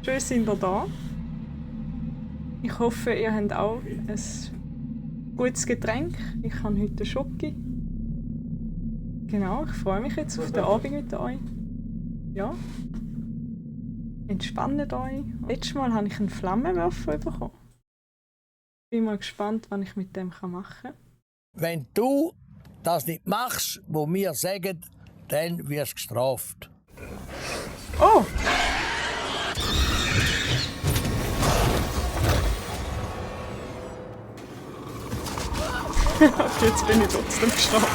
Schön sind ihr da. Ich hoffe, ihr habt auch ein gutes Getränk. Ich habe heute Schoki. Genau, ich freue mich jetzt auf den Abend mit euch. Ja. Entspannt euch. Letztes Mal habe ich einen Flammenwerfer bekommen. Bin mal gespannt, was ich mit dem machen kann. Wenn du das nicht machst, wo wir sagen, dann wirst du gestraft. Oh! Jetzt bin ich trotzdem gestorben.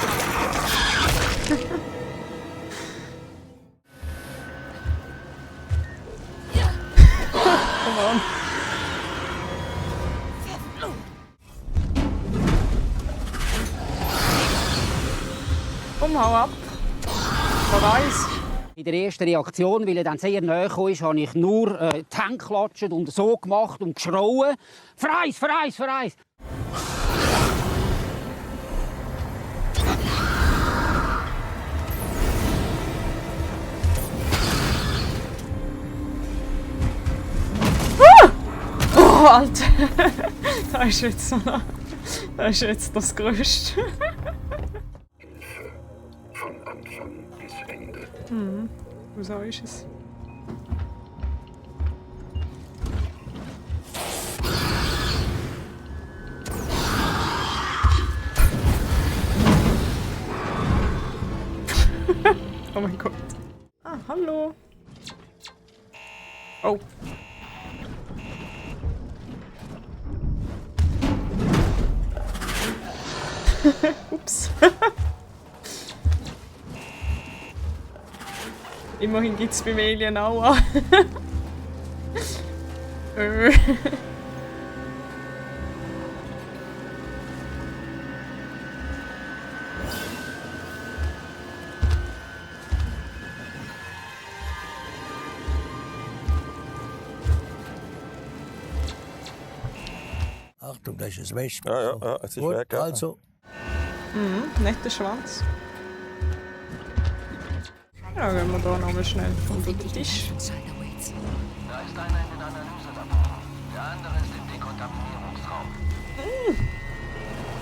Come on. Komm, hau ab. Verreis. In der ersten Reaktion, weil er dann sehr nahe kam, habe ich nur die Hände geklatscht und so gemacht und geschrauen. Vereis, Vereis, Vereis! Oh, Alter! Das ist jetzt so noch. Das ist jetzt das Größte. Hilfe. Von Anfang bis Ende. So ist es. Oh mein Gott. Ah, hallo. Oh. Ups. Immerhin gibt es beim Alien auch an. Achtung, das ist ein Wespen. Ja, es ist Gut, weg. Ja. also, Netter Schwanz. Ja, gehen wir da nochmal schnell unter den Tisch. Da ist einer in den Analyselabor. Der andere ist im Dekontaminierungsraum.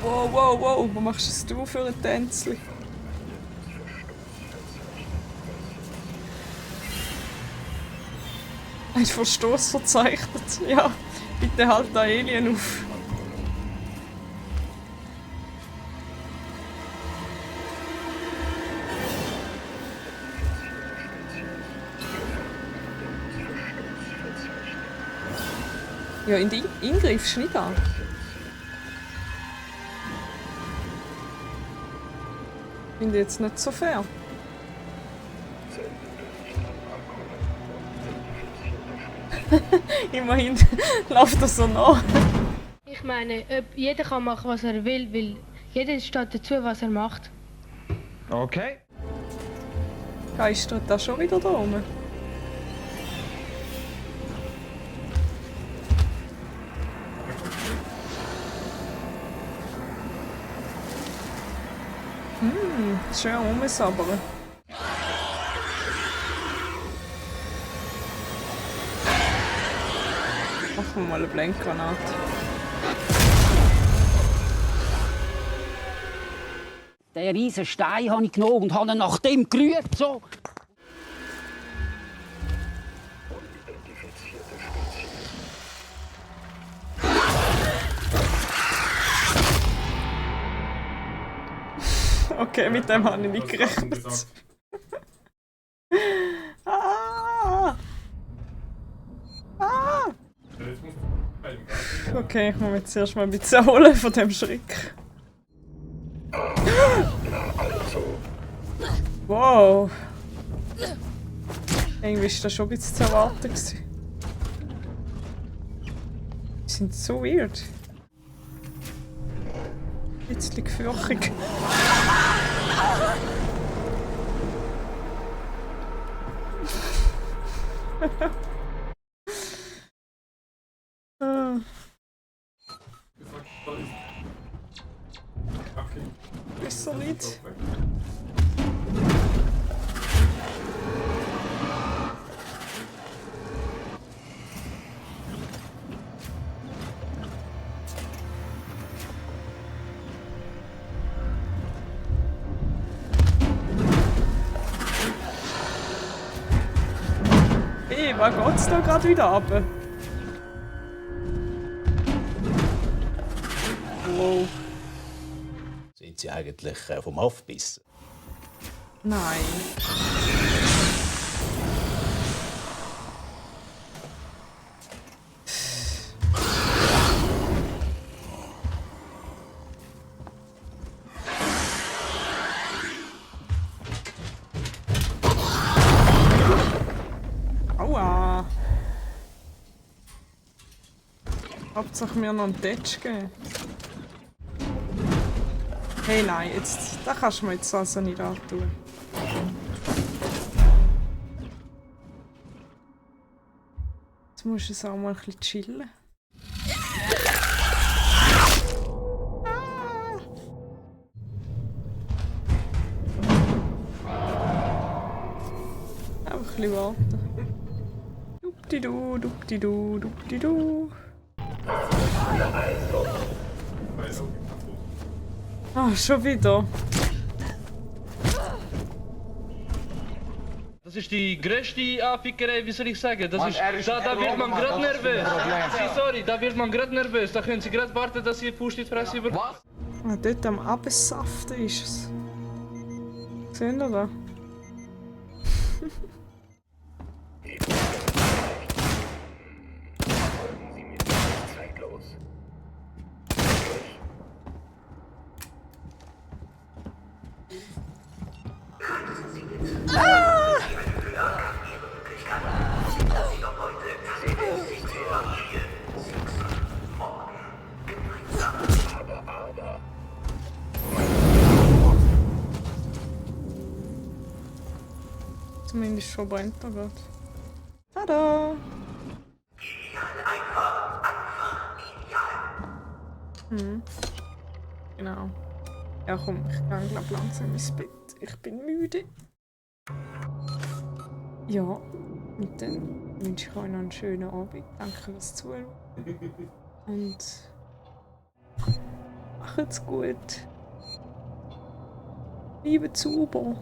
Wow, wow, wow, was machst du für ein Tänzchen? Ein Verstoß verzeichnet. Ja, bitte halt da Alien auf. Ja, in die Ingriffst nicht an. Finde ich jetzt nicht so fair. Immerhin läuft das so nach. Ich meine, jeder kann machen, was er will, weil jeder steht dazu, was er macht. Okay. Geistert da schon wieder da oben? Schön rumsabbern. Machen wir mal eine Blendgranate. Den riesen Stein habe ich genommen und habe ihn nach dem gerührt. So. Unidentifizierte Spezies. Okay, mit dem habe ich nicht gerechnet. Ah! Ah! Okay, ich muss mich jetzt erst mal ein bisschen erholen von dem Schreck. Wow! Irgendwie war das schon ein bisschen zu erwarten gewesen. Die sind so weird. Ein bisschen gefürchtig. Besser nicht. Hey, was geht's da gerade wieder runter? Wow. Sind Sie eigentlich vom Aufbissen? Nein. Aua. Hauptsache mir noch einen Touch geben. Hey nein, jetzt, da kannst du mir jetzt also nicht antun. Jetzt musst du es auch mal ein bisschen chillen. Einfach ein bisschen warten. Dupdidu, dupdidu, dupdidu. Ah, schon wieder. Das ist die größte Anfickerei, wie soll ich sagen? Das ist, da wird man gerade nervös. Sorry, da wird man gerade nervös. Da können Sie gerade warten, dass Sie Fuß in die Fresse über... Was? Ah, dort am Abbesaften ist es. Sehen Sie da? Zumindest schon brennt er gerade. Tada! Genau. Ja komm, ich gehe glaub langsam ins Bett. Ich bin müde. Ja, und dann wünsche ich euch noch einen schönen Abend. Danke fürs Zuhören. Und macht's gut. Liebe Zuber.